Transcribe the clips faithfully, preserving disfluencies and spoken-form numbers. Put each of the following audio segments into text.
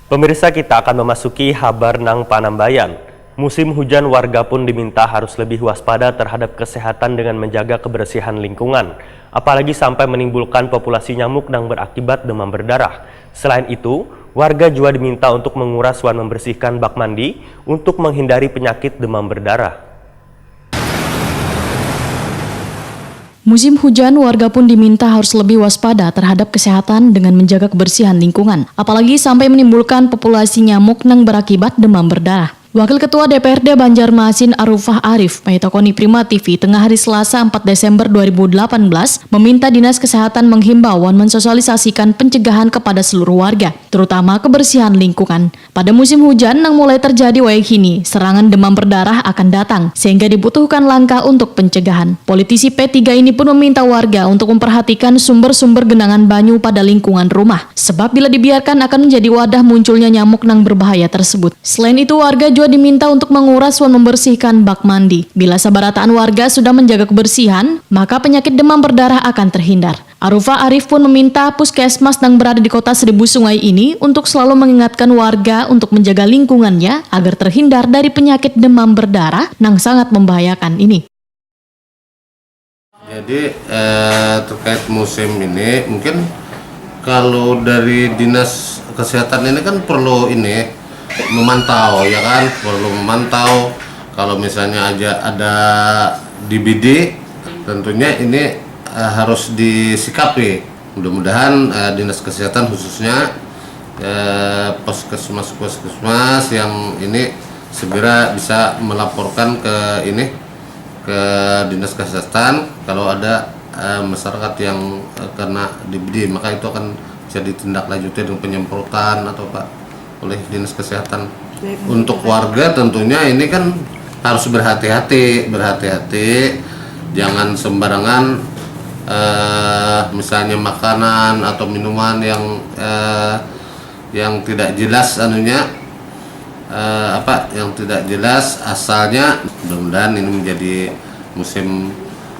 Pemirsa, kita akan memasuki habar nang panambayan. Musim hujan, warga pun diminta harus lebih waspada terhadap kesehatan dengan menjaga kebersihan lingkungan, apalagi sampai menimbulkan populasi nyamuk nang berakibat demam berdarah. Selain itu, warga juga diminta untuk menguras wan membersihkan bak mandi untuk menghindari penyakit demam berdarah. Musim hujan, warga pun diminta harus lebih waspada terhadap kesehatan dengan menjaga kebersihan lingkungan, apalagi sampai menimbulkan populasi nyamuk nang berakibat demam berdarah. Wakil Ketua D P R D Banjarmasin Arufah Arif menyetokoni Prima T V tengah hari Selasa empat Desember dua ribu delapan belas meminta Dinas Kesehatan menghimbau wan mensosialisasikan pencegahan kepada seluruh warga, terutama kebersihan lingkungan. Pada musim hujan nang mulai terjadi wayah kini, serangan demam berdarah akan datang, sehingga dibutuhkan langkah untuk pencegahan. Politisi P tiga ini pun meminta warga untuk memperhatikan sumber-sumber genangan banyu pada lingkungan rumah, sebab bila dibiarkan akan menjadi wadah munculnya nyamuk nang berbahaya tersebut. Selain itu, warga juga diminta untuk menguras wan membersihkan bak mandi. Bila sabarataan warga sudah menjaga kebersihan, maka penyakit demam berdarah akan terhindar. Arufah Arif pun meminta puskesmas nang berada di Kota Seribu Sungai ini untuk selalu mengingatkan warga untuk menjaga lingkungannya agar terhindar dari penyakit demam berdarah nang sangat membahayakan ini. Jadi eh, terkait musim ini, mungkin kalau dari dinas kesehatan ini kan perlu ini memantau, ya kan, perlu memantau. Kalau misalnya aja ada D B D, tentunya ini eh, harus disikapi. Mudah-mudahan eh, dinas kesehatan khususnya eh, puskesmas puskesmas yang ini segera bisa melaporkan ke ini, ke dinas kesehatan kalau ada eh, masyarakat yang eh, kena D B D, maka itu akan bisa ditindaklanjuti dengan penyemprotan atau apa oleh dinas kesehatan. Untuk warga tentunya ini kan harus berhati-hati, berhati-hati, jangan sembarangan eh, misalnya makanan atau minuman yang eh, yang tidak jelas anunya, eh, apa, yang tidak jelas asalnya. Mudah-mudahan ini menjadi musim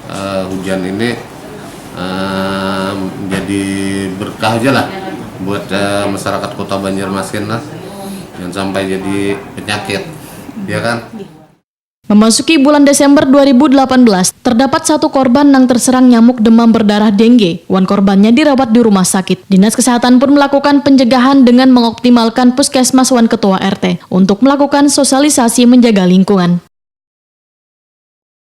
eh, hujan ini eh, menjadi berkah aja lah buat eh, masyarakat Kota Banjarmasin lah, jangan sampai jadi penyakit, ya kan. Memasuki bulan Desember dua ribu delapan belas, terdapat satu korban nang terserang nyamuk demam berdarah dengue, wan korbannya dirawat di rumah sakit. Dinas Kesehatan pun melakukan pencegahan dengan mengoptimalkan puskesmas wan ketua R T untuk melakukan sosialisasi menjaga lingkungan.